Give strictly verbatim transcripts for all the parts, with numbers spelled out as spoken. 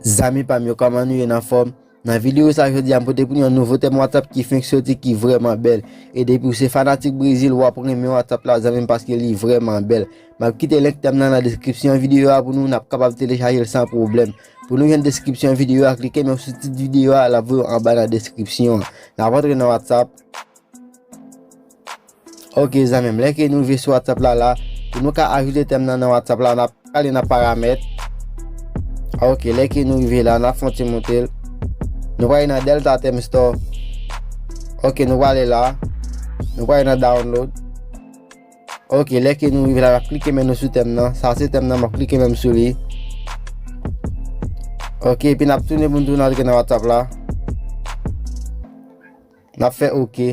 Zanmi pa m yo, kòman nou ye, nan fòm? Nan videyo sa jodi a, m pote pou nou yon nouvo tèm WhatsApp ki fenk soti, ki vrèman bèl. E depi w se fanatik Brezil, w ap renmen WhatsApp la, zanmi m, paske li vrèman bèl. M ap kite link tèm nan nan deskripsyon videyo a pou nou, n ap kapab telechaje l san pwoblèm. Pou nou jwenn deskripsyon videyo a, klike menm sou tit videyo a, l ap voye w anba nan deskripsyon an. N ap antre nan WhatsApp. Ok, zanmi m, lè ke nou rive sou WhatsApp la, la, pou nou ka ajoute tèm nan nan WhatsApp la, n ap ale nan paramèt. Ok, lè ke nou rive la, n ap fè yon ti monte l. Nou prale nan Delta Theme Store. Ok, nou prale la. Nou prale nan download. Ok, lè ke nou rive la, n ap klike men nou sou tèm nan. Sa se tèm nan, m ap klike men m sou li. Ok, epi n ap tounen pou n tounen antre nan WhatsApp la. N ap fè ok.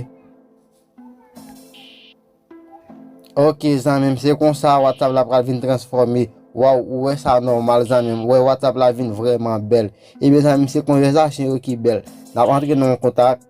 Ok, zanmi m, se konsa WhatsApp la pral vin transfòme. Waw, ou wè sa nòmal, zanmi m. Ou wè WhatsApp la vin vrèman bèl. Ebyen, zanmi m, se konvèsasyon yo ki bèl. N ap antre nan yon kontak.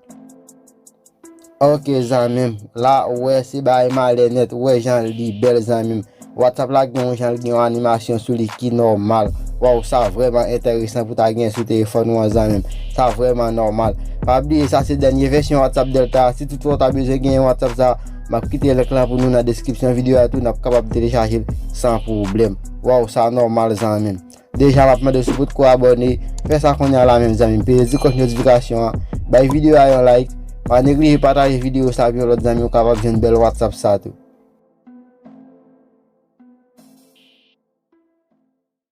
Ok, zanmi m. La, ou wè, se bagay malè nèt. Ou wè jan li bèl, zanmi m. WhatsApp la gen yon jan l gen yon animasyon sou li ki nòmal. Waw, sa vrèman enteresan pou ta gen sou telefòn ou an, zanmi m. Sa vrèman nòmal. Pa bliye, sa se dènye vèsyon WhatsApp Delta. Si toutfwa w ta bezwen gen WhatsApp sa, m ap kite link lan pou nou nan deskripsyon videyo a tou, n ap kapab telechaje l san pwoblèm. Waw, sa nòmal, zanmi m. Deja, m ap mande w si w potko abòne, fè sa kounye a la menm, zanmi m. Peze ti klòch notifikasyon an, bay videyo a yon like, pa neglije pataje videyo sa pou yon lòt zanmi w kapab jwenn bèl WhatsApp sa tou.